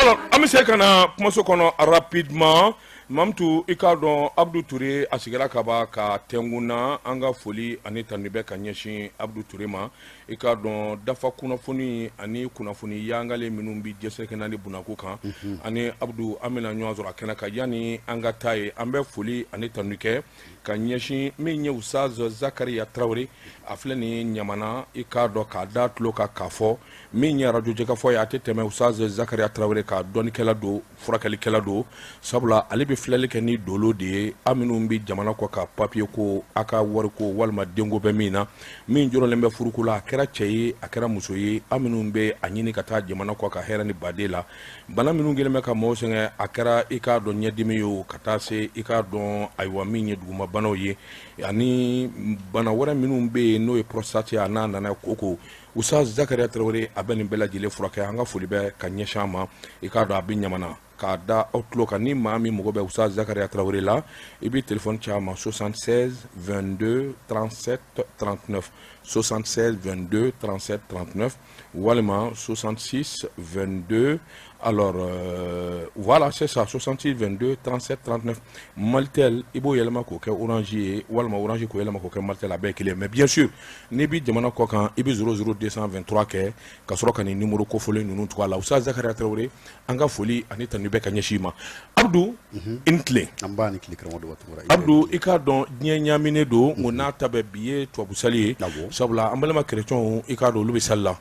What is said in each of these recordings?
Alors, an bɛ se ka na kumaso kɔnɔ rapidement. Mamutu, i k'a dɔn Abdou Touré a sigira ka ban ka tɛnkun na. An ka foli ani tanu bɛ ka ɲɛsin Abdou Touré ma. I k'a dɔn dafa kunnafoni ani kunnafoni yangalen minnu bɛ jɛsɛkɛ naani bunako kan, ani Abdou an bɛna ɲɔgɔn sɔrɔ a kɛnɛ kan. Yanni an ka taa yen, an bɛ foli ani tanu kɛ ka ɲɛsin min ye Ustaz Zakaria Tarawele, a filɛ nin ye Ɲamana. I k'a dɔn k'a da tulo kan k'a fɔ min ye arajo jɛkafɔ ye, a tɛ tɛmɛ Ustaz Zakaria Tarawele ka dɔnnikɛla don, furakɛlikɛla don, sabula ale bɛ filɛli kɛ ni dolo de ye. An minnu bɛ jamana kɔ ka papiye ko, a ka wari ko walima denko bɛ min na, min jɔrɔlen bɛ furuko la, a kɛra cɛ ye, a kɛra muso ye, an minnu bɛ a ɲini ka taa jamana kɔ ka hɛrɛ ni baden la, bana minnu kɛlen bɛ ka maaw sɛgɛn, a kɛra i k'a dɔn ɲɛdimi ye o, ka taa se i k'a dɔn ayiwa min ye dugumabanaw ye, ani bana wɛrɛ minnu bɛ yen n'o ye prostate, a n'a nana koko, Ustaz Zakaria Tarawele a bɛ nin bɛɛ lajɛlen furakɛ. An ka foli bɛ ka ɲɛsin a ma. I k'a dɔn a bɛ Ɲamana. K'a da aw tulo kan, ni maa min mago bɛ Ustaz Zakaria Tarawele la, i bɛ téléphone ci a ma 76 22 37 39, 76 22 37 39, walima 66 22, alors voilà, c'est ça, 66 22 37 39. Malitel, i b'o yɛlɛma k'o kɛ Orange ye, walima Orange k'o yɛlɛma k'o kɛ Malitel, a bɛɛ ye kelen. Mais bien sûr, n'i bɛ jamana kɔ kan, i bɛ 00 223 kɛ ka sɔrɔ ka nin numéro kofɔlen ninnu tugu a la. Ustaz Zakaria Tarawele, an ka foli ani tanu bɛ ka ɲɛsin i ma. Abdou, i ni tile. An b'a ni tile, karamɔgɔ Daba Tunkara. Abdou, i k'a dɔn diɲɛ ɲaaminen don, o n'a ta bɛɛ, bi ye tubabu sali ye, sabula an balima chrétiens, i k'a dɔn olu bɛ sali la.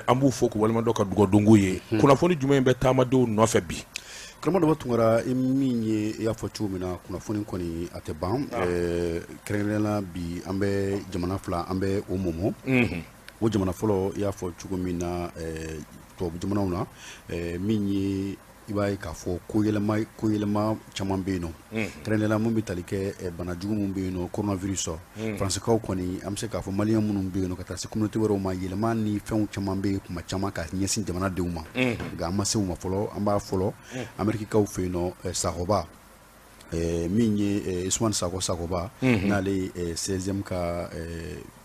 An b'u fo k'u waleɲuman dɔn ka dugawu ye. Kunnafoni jumɛn bɛ taamadenw nɔfɛ bi? Karamɔgɔ Daba Tunkara, i min ye i y'a fɔ cogo min na, kunnafoni kɔni a tɛ ban. Kɛrɛnkɛrɛnnenya la bi, an bɛ jamana fila, an bɛ o mɔmɔ. O jamana fɔlɔ, i y'a fɔ cogo min na, tubabu jamanaw na, min ye i b'a ye k'a fɔ ko yɛlɛma caman bɛ yen nɔ, kɛrɛnkɛrɛnnenya la mun bɛ tali kɛ bana jugu min bɛ yen nɔ, coronavirus. Faransikaw kɔni, an bɛ se k'a fɔ Malien minnu bɛ yen nɔ, ka taa se communauté wɛrɛw ma, yɛlɛma ni fɛnw caman bɛ yen kuma caman ka ɲɛsin jamanadenw ma, nka an ma se u ma fɔlɔ. An b'a fɔlɔ Amerikikaw fɛ yen nɔ, Sakɔba, min ye Usumani Sakɔ, Sakɔba n'ale ye 16e ka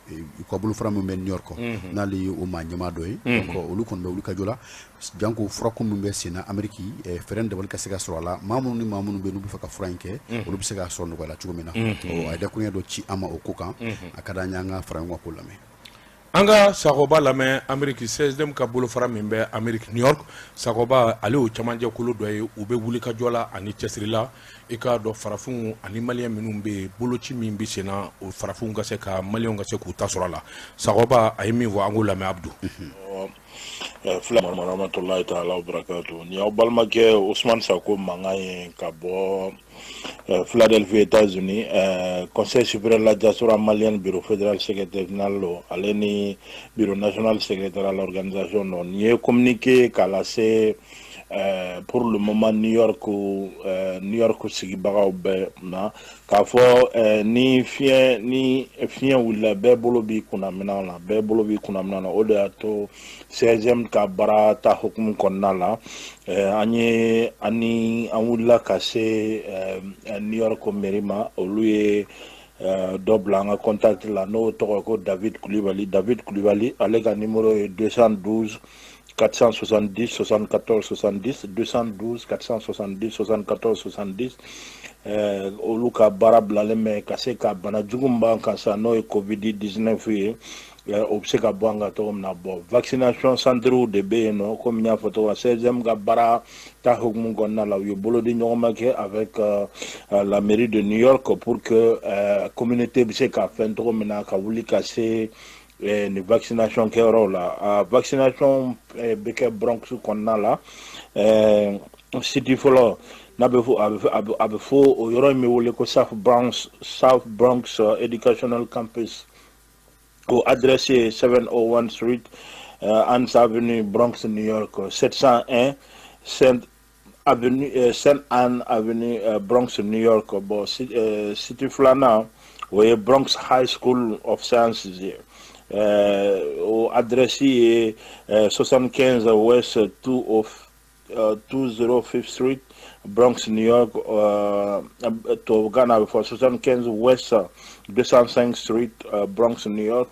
u ka bolofara min bɛ New York, n'ale ye o maa ɲɛmaa dɔ ye. Donc olu kɔni bɛ wuli ka jɔ la janko furako min bɛ sen na Ameriki, fɛɛrɛ dabali ka se ka sɔrɔ a la, maa minnu ni maa minnu bɛ yen n'u bɛ fɛ ka fura in kɛ, olu bɛ se k'a sɔrɔ nɔgɔya la cogo min na. A ye dakuruɲɛ dɔ ci an ma o ko kan. A ka d'an ye an ka fara ɲɔgɔn kan k'o lamɛn. An ka Sakɔba lamɛn, Ameriki 16e ka bolofara min bɛ Ameriki New York. Sakɔba, ale y'o camancɛkulu dɔ ye, u bɛ wuli ka jɔ la ani cɛsiri la. I k'a dɔn farafinw ani Malien minnu bɛ yen, boloci min bɛ sen na, o farafinw ka se ka, Malienw ka se k'u ta sɔrɔ a la. Sakɔba, a ye min fɔ, an k'o lamɛn, Abdou. Fila warahmatulahi taala wabarakatu. Ni y'aw balimakɛ Usumani Sako mankan ye ka bɔ Philadelphie, États-Unis. Conseil supérieur de la diaspora malienne, bureau fédéral secrétaire général lo, ale ni bureau national secrétaire à l'organisation. Nɔ nin ye communiqué k'a lase pour le moment New York, New York sigibagaw bɛɛ na, k'a fɔ ni fiɲɛ wulila, bɛɛ bolo b'i kunna minɛn na, bɛɛ bolo b'i kunna minɛn na. O de y'a to 16e ka baara ta hukumu kɔnɔna la, an ye ani an wulila ka se New York mairie ma. Olu ye dɔ bila an ka contact la, n'o tɔgɔ ko David Kulibali. David Kulibali, ale ka numéro ye 212 470 74 70, 212 470 74 70. Olu ka baara bilalen bɛ ka se ka bana jugu min b'an kan sisan, n'o ye Covid 19 ye, o bɛ se ka bɔ an kan cogo min na. Bon, vaccination centre de bɛ yen nɔ, komi n y'a fɔ cogo min na, 16e ka baara ta hukumu kɔnɔna la, u ye bolodi ɲɔgɔnma kɛ avec la mairie de New York pour que communauté bɛ se ka fɛn cogo min na ka wuli ka se nin vaccination kɛyɔrɔw la. A vaccination bɛ kɛ Bronx kɔnɔna la, site fɔlɔ n'a bɛ fɔ a bɛ fɔ o yɔrɔ in bɛ wele ko South Bronx Educational Campus. O adresse ye 701 Street, Anns Avenue, Bronx, New York, 701 Saint Avenue, Saint Anne Avenue, Bronx, New York. Bon, site filanan, o ye Bronx High School of Sciences ye. O adresse ye 75 West 205th Street, Bronx, New York. Tubabukan na, a bɛ fɔ 75 West 205 Street, Bronx, New York.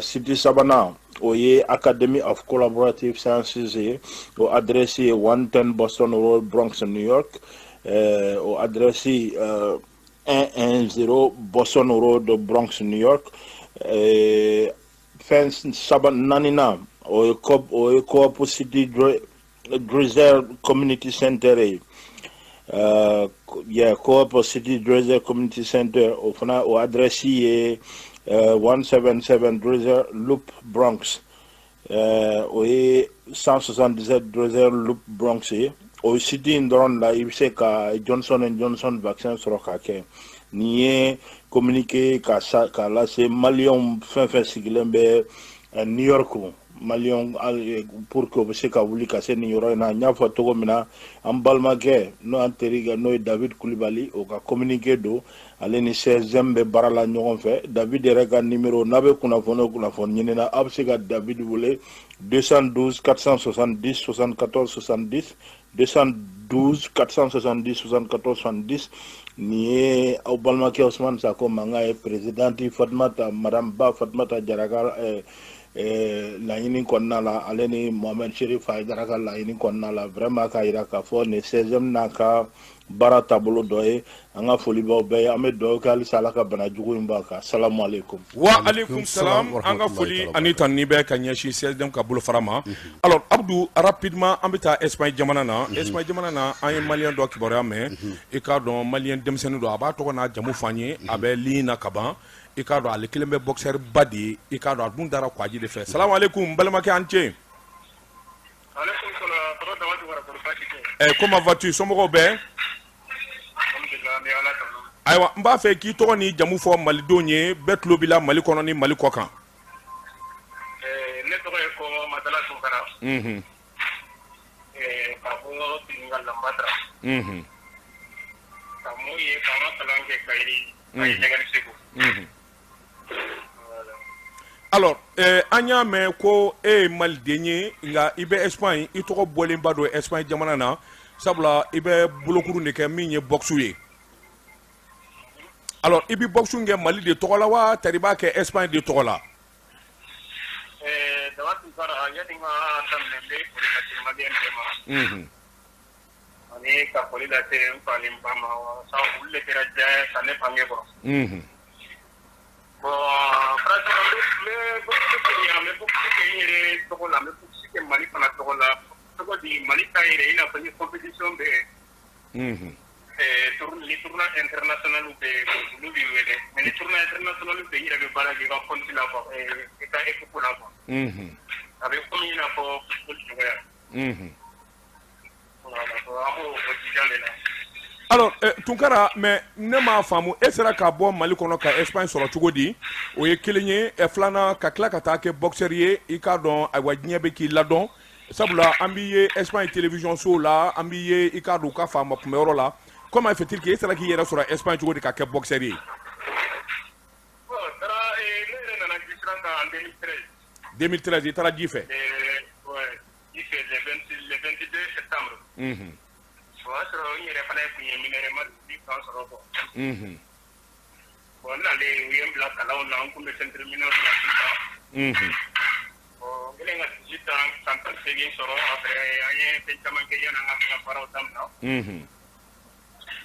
Site sabanan, o ye Academy of Collaborative Sciences ye. O adresse ye 110 Boston Road, Bronx, New York. O adresse 110 Boston Road, Bronx, New York. Fɛn saba naaninan, o ye Co-op City Dreiser Community Center ye. Yeah, Co-op City Dreiser Community Center, o fana o adresse ye 177 Dreiser Loop, Bronx. O ye 177 Dreiser Loop, Bronx ye. O site in dɔrɔn la, i bɛ se ka Johnson and Johnson vaccin sɔrɔ ka kɛ. Nin ye communiqué ka sa k'a lase maliyɛnw fɛn fɛn sigilen bɛ New York, maliyɛnw, pour que u bɛ se ka wuli ka se nin yɔrɔ in na. N y'a fɔ cogo min na, an balimakɛ n'o y'an terikɛ, n'o ye David Kulibali, o ka communiqué don. Ale ni CSM bɛ baara la ɲɔgɔn fɛ. David yɛrɛ ka numéro, n'a bɛ kunnafoni o kunnafoni ɲini na, aw bɛ se ka David wele 212 470 74 70, 212 470 74 70. Nin ye aw balimakɛ Ousmane Sako mankan ye, présidente Fatumata, madame Ba Fatumata Jara ka laɲini kɔnɔna la, ale ni Mohamed Cherif Haidara ka laɲini kɔnɔna la, vraiment k'a yira k'a fɔ nin 16e n'a ka baara taabolo dɔ ye. An ka foli b'aw bɛɛ ye. An bɛ dugawu kɛ halisa, Ala ka bana jugu in b'a kan. Salamu aleykum. Wa aleykum salam. An ka foli ani tanuni bɛ ka ɲɛsin CSDM ka bolofara ma. Alors Abdou, rapidement, an bɛ taa Espagne jamana na. Espagne jamana na, an ye maliyɛn dɔ kibaruya mɛn. I k'a dɔn, maliyɛn denmisɛnnin don, a b'a tɔgɔ n'a jamu fɔ an ye, a bɛ ligne na ka ban. I k'a dɔn, ale kelen bɛ boxeur ba de ye. I k'a dɔn, a dun dara Kwaji de fɛ. Salamu aleykum, n balimakɛ, an ce. Comment vas-tu? Somɔgɔw bɛɛ? Ayiwa, n b'a fɛ k'i tɔgɔ ni jamu fɔ malidenw ye bɛɛ tulo b'i la, Mali kɔnɔ ni Mali kɔ kan. Ne tɔgɔ ye ko Madala Tunkara. Ka bɔ Senegal, Lambadra. Ka mun ye k'an ka kalan kɛ Kayiri, Kayi Ɲɛgɛn Segu. Alors an y'a mɛn ko e ye maliden ye, nka i bɛ Espagne. I tɔgɔ bɔlenba don Espagne jamana na, sabula i bɛ bolokuru de kɛ min ye boxe ye. Alors i bɛ boxe kɛ Mali de tɔgɔ la wa, tari i b'a kɛ Espagne de tɔgɔ la? Daba Tunkara, yanni n ka daminɛ, n bɛ foli lase maliyɛn bɛɛ ma. Ani ka foli lase n fa ni n ba ma, sa olu de kɛra diya ka ne bange kɔrɔ. Bon, franchement, n bɛ boxe kɛ yan, n bɛ boxe kɛ n yɛrɛ tɔgɔ la, n bɛ boxe kɛ Mali fana tɔgɔ la. Tɔgɔ di Mali ta yɛrɛ, i n'a fɔ ni compétition bɛ yen, ni tournoi international bɛ yen, olu b'i wele. Mais ni tournoi international bɛ yen, i yɛrɛ bɛ baara kɛ i ka compte la quoi, i ka équipe la quoi. A bɛ komi i n'a fɔ football cogoya. Voilà, an b'o o jija de la. Alors Tunkara, mais ne m'a faamu, e sera ka bɔ Mali kɔnɔ ka Espagne sɔrɔ cogo di? O ye kelen ye. Filanan, ka tila ka taa kɛ boxeur ye, i k'a dɔn, ayiwa, diɲɛ bɛ k'i ladɔn, sabula an b'i ye Espagne télévision sow la, an b'i ye, i k'a dɔn, u ka faama kunbɛyɔrɔ la. Comment fait-il que e sera k'i yɛrɛ sɔrɔ Espagne cogo di ka kɛ boxeur ye? Bon, taara, ne yɛrɛ nana ji sira kan en 2013. 2013, i taara ji fɛ? Ouais, ji fɛ, le 20, le 22 septembre. O y'a sɔrɔ n yɛrɛ fana tun ye mineur, ma 18 ans sɔrɔ quoi. Bon, n nalen, u ye n bila kalanw na, n kun bɛ centre mineur la sisan. Bon, n kɛlen ka 18 ans, san 18 sɔrɔ, après an ye fɛn caman kɛ yanni an ka se ka baaraw daminɛ.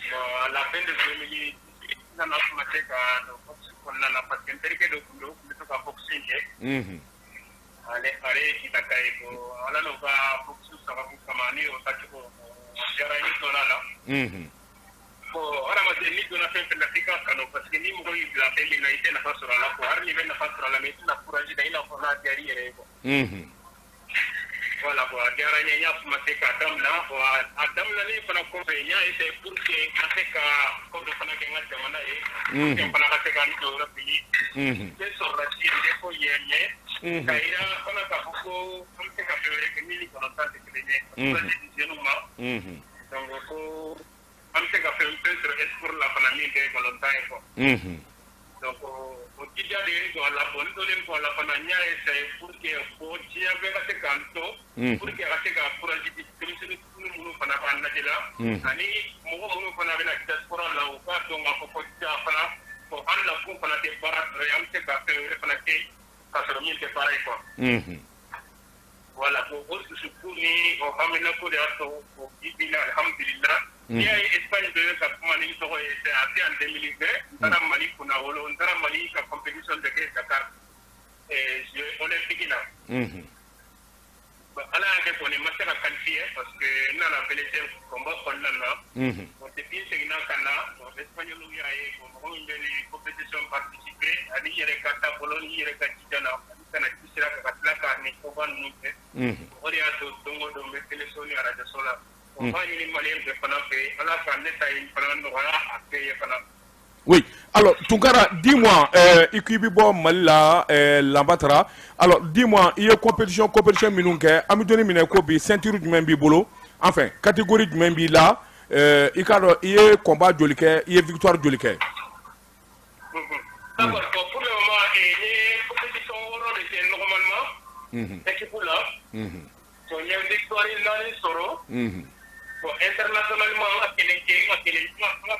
Bon, à la fin de 2018, n nana commencer ka don boxe kɔnɔna na, parce que n terikɛ dɔ tun bɛ yen, o tun bɛ to ka boxe in kɛ. Ale ye Kitaka ye. Bon, Ala n'o ka boxe sababu kama, ne y'o tacogo o diyara n ye, donna la. Bon, hadamaden, n'i donna fɛn fɛn la, f'i k'a kanu, parce que ni mɔgɔ y'i bila fɛn min na, i tɛ nafa sɔrɔ a la quoi. Hali n'i bɛ nafa sɔrɔ a la, mais i tɛna courage ta i n'a fɔ n'a diyara i yɛrɛ ye quoi. Voilà quoi, a diyara n ye, n y'a commencé k'a daminɛ. Bon, a daminɛlen fana kɔfɛ, n y'a essayé pour que n ka se ka ko dɔ fana kɛ n ka jamana ye, pour que n fana ka se ka n jɔyɔrɔ fili. N tɛ sɔrɔla ci n tɛ foyi ye, mais ka yira fana k'a fɔ ko an bɛ se ka fɛn wɛrɛ kɛ min ni balontan tɛ kelen ye. Courage di jeunes ma. Donc ko an bɛ se ka fɛn fɛn sɔrɔ sport la fana min tɛ balontan ye quoi. Donc o jija de ye n don a la. Bon, n donnen kɔ a la fana, n y'a essayé pour que fo diɲɛ bɛɛ ka se k'an to, pour que a ka se ka courage di denmisɛnnin fitinin minnu fana b'an lajɛ la, ani mɔgɔ minnu fana bɛna diaspora la, u k'a dɔn k'a fɔ ko ja fana, bon, an nakun fana tɛ baara dɔrɔn ye, an bɛ se ka fɛn wɛrɛ fana kɛ. K'a sɔrɔ min tɛ baara ye quoi. Voilà, bon, o dusukun ni o haminako de y'a to o bi bi la, alhamdulillah. N'i y'a ye Espagne bɛ ka kuma ni n tɔgɔ ye, c'est a bɛ en 2020, n taara Mali kunna wolo, n taara Mali ka compétition de kɛ Dakar, Jeux olympiques la. Bon, Ala y'a kɛ kɔni n ma se ka qualifier parce que n nana blessé combat kɔnɔna na. Bon, depuis n seginna ka na, bon, espagnol y'a ye, bon, mɔgɔ min bɛ nin compétition participer ani i yɛrɛ ka taabolo ni i yɛrɛ ka jija la ani ka na ci sira kan ka tila ka nin koba ninnu kɛ. O de y'a to don o don n bɛ téléso ni radio so la. Bon, n b'a ɲini maliyɛn bɛɛ fana fɛ, Ala ka ne ta in fana nɔgɔya a bɛɛ ye fana. Oui, alors Tunkara, dis-moi, i ko i bɛ bɔ Mali la, Lambatara. Alors dis-moi, i ye compétition minnu kɛ, an bɛ don min ko bi, ceinture jumɛn b'i bolo? Enfin, catégorie jumɛn b'i la? I k'a dɔn i ye combat joli kɛ, i ye victoire joli kɛ? D'accord, bon, pour le moment, n ye compétition 6 de kɛ normalement. Équipe la. Bon, n ye victoire naani sɔrɔ. Bon, internationalement, n ka kelen kɛ, n ka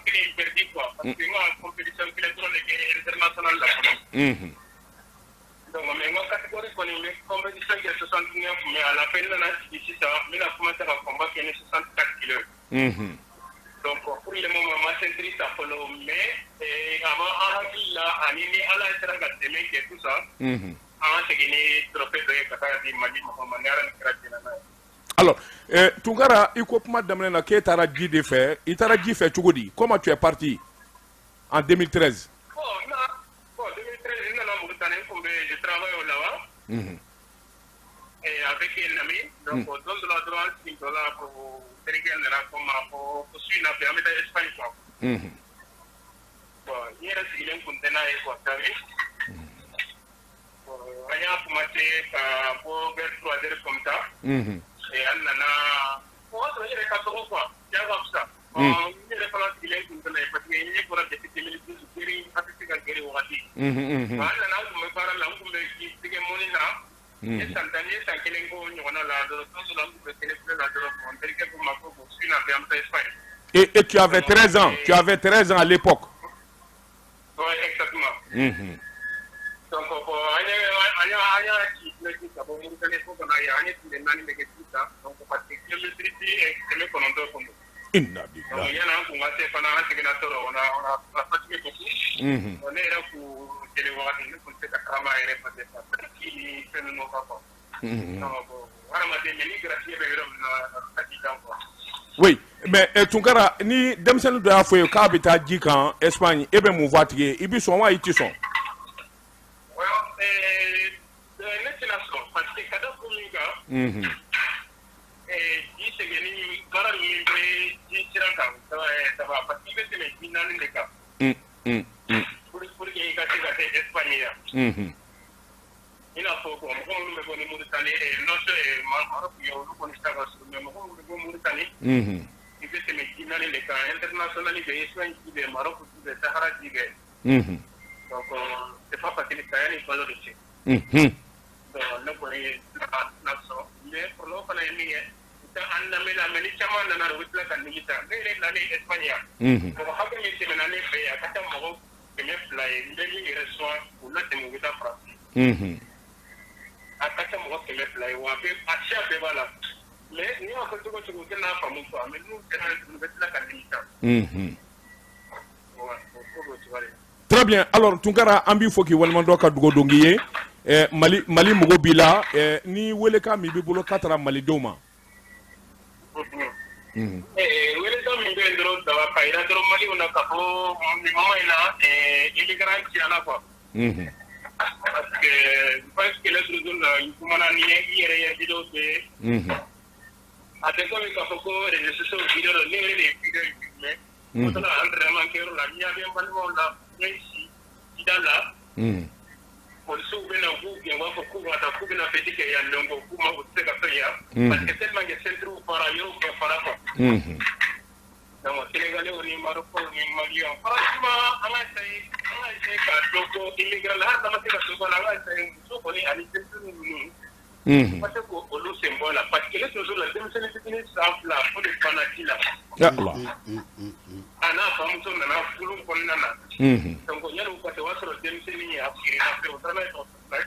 kelen perdu quoi. Parce que n ka compétition kelen dɔrɔn de kɛ international la fɔlɔ. Donc, mais n ka catégorie kɔni, n bɛ compétition kɛ 69, mais à la fin n nana sigi sisan, n bɛna commencer ka combat kɛ ni 64 kilos. Donc, pour le moment, ma ceinture ta fɔlɔ, mais a b'an hakili la ani ni Ala sera ka dɛmɛ kɛ tout ça, an ka segin ni trophée dɔ ye ka taa di Mali mɔgɔw ma ni Ala ni kira jɛna n'a ye. Alors, Tunkara, i ko kuma daminɛ na k'e taara ji de fɛ, i taara ji fɛ cogo di? Comment tu es parti en 2013? Bon, na, bon, 2013, n nana Mauritanie, n kun bɛ, je travaille au Lawa. Et avec un ami, donc don dɔ la dɔrɔn an sigintɔ la ko terikɛ nana ko n ma ko su in na fɛ an bɛ taa Espagne quoi. Bon, n yɛrɛ sigilen kun tɛ n'a ye quoi, t'as vu? Bon, an y'a commencé ka bɔ vers 3 heures comme ça. Et an nana, o y'a sɔrɔ n yɛrɛ ka dɔgɔ quoi, ja ka fisa. Bon, n yɛrɛ fana sigilen kun tɛ n'a ye parce que n ɲɛ bɔra depuis 2012 geri a tɛ se ka geri wagati. Bon, an nana, an kun bɛ baara la, n kun bɛ ji tigɛ mɔni na. N ye san 10, n ye san kelen k'o ɲɔgɔnna la dɔrɔn, don dɔ la n kun bɛ télé filɛ la dɔrɔn, bon, n terikɛ ko n ma ko bon, su in na fɛ an bɛ taa Espagne. Et tu avais 13 ans, tu avais 13 ans à l'époque. Ouais, exactement. Donc, bon, an y'a ci ci ka bɔ Mauritanie fo ka na yan, an ye tile 4 de kɛ sisan. Donc, parce que kilomètre 900 kun don. Inna Donc, lillahi. yanni an kun ka se fana, an seginna tɔrɔ, on a fatigué beaucoup. Bon, ne yɛrɛ kun kelen wagati, ne kun tɛ se ka tagama yɛrɛ parce que ji ni fɛn ninnu kan quoi. Donc, bon, hadamaden, mais ni garisɛgɛ bɛ yɔrɔ min na, a ka di kan quoi. Oui, mais Tunkara, ni denmisɛnnin dɔ y'a fɔ ye k'a bɛ taa ji kan Espagne, e bɛ mun fɔ a tigi ye? I bɛ sɔn wa i tɛ sɔn? Ouais, ne tɛna sɔn parce que ka da kun min kan, ji sɛgɛnni baara min bɛ ji sira kan, ça va, parce que i bɛ tɛmɛ ji naani de kan pour que i ka se ka se Espagne yan. I n'a fɔ bon, mɔgɔ minnu bɛ bɔ ni Mauritanie, non, Maroc ye, olu kɔni ta ka surun, mais mɔgɔ minnu bɛ bɔ Mauritanie, i bɛ tɛmɛ ji naani de kan, international bɛ, Espagne ji bɛ, Maroc ji bɛ, Sahara ji bɛ. Donc, c'est pas facile, saya ni balo de cɛ. Donc ne kɔni tɛna sɔn, mais problème fana ye min ye, u tɛ an lamɛn la, mais ni caman nana, u bɛ tila ka nimisa. Ne yɛrɛ nalen Espagne yan, mɔgɔ hakɛ min tɛmɛna ne fɛ yan, a ka ca mɔgɔ 200 ye, n bɛ min yɛrɛ sɔn k'u latɛmɛ, u bɛ taa Faransi. A ka ca mɔgɔ 200 ye wa, a bɛ a siya bɛɛ b'a la, mais n'i y'a fɔ cogo o cogo, u tɛna faamu quoi, mais n'u kɛra tuguni, u bɛ tila ka nimisa. Ouais, o ko b'o cogoya de la. Très bien. Alors Tunkara, an b'i fo k'i waleɲuman dɔn ka dugawu don k'i ye. Mali mago b'i la. Ni welekan min b'i bolo k'a taara malidenw ma. Welekan min bɛ yen dɔrɔn, daba ka yira dɔrɔn Maliw na k'a fɔ nin moment in na, immigrant cayala quoi. Parce que je pense que l'autre jour la, n kumana ni ye, i yɛrɛ ye vidéo bɛ, a tɛ komi k'a fɔ ko réseaux sociaux vidéo dɔ, ne yɛrɛ de ye vidéo in filmé. O taara entraînement kɛyɔrɔ la, n ɲɛ bɛ n balimaw la, n bɛ si jida la. Polisiw bɛ na, k'u gɛn, u b'a fɔ k'u ka taa, k'u bɛna fête kɛ yan, donc k'u ma u tɛ se ka fɛn yan. Parce que tellement que ceinture fara, yɔrɔw bɛɛ fara quoi. Donc Sénégalais ni Marocains ni Maliens, franchement, an ka essayer k'a dɔn ko immigré la, hali n'an ma se ka dɔ bɔ a la, an ka essayer muso kɔni ani denmisɛnnin ninnu, ka se k'olu sen bɔ a la, parce que ne toujours la, denmisɛnnin fitinin san 2, o de banna ji la. Ya Allah. A n'a bamuso nana kulun kɔnɔna na. Donc yanni u ka se, o y'a sɔrɔ denmisɛnnin ye a feere la pewu, u taara n'a ye dɔgɔtɔrɔso la.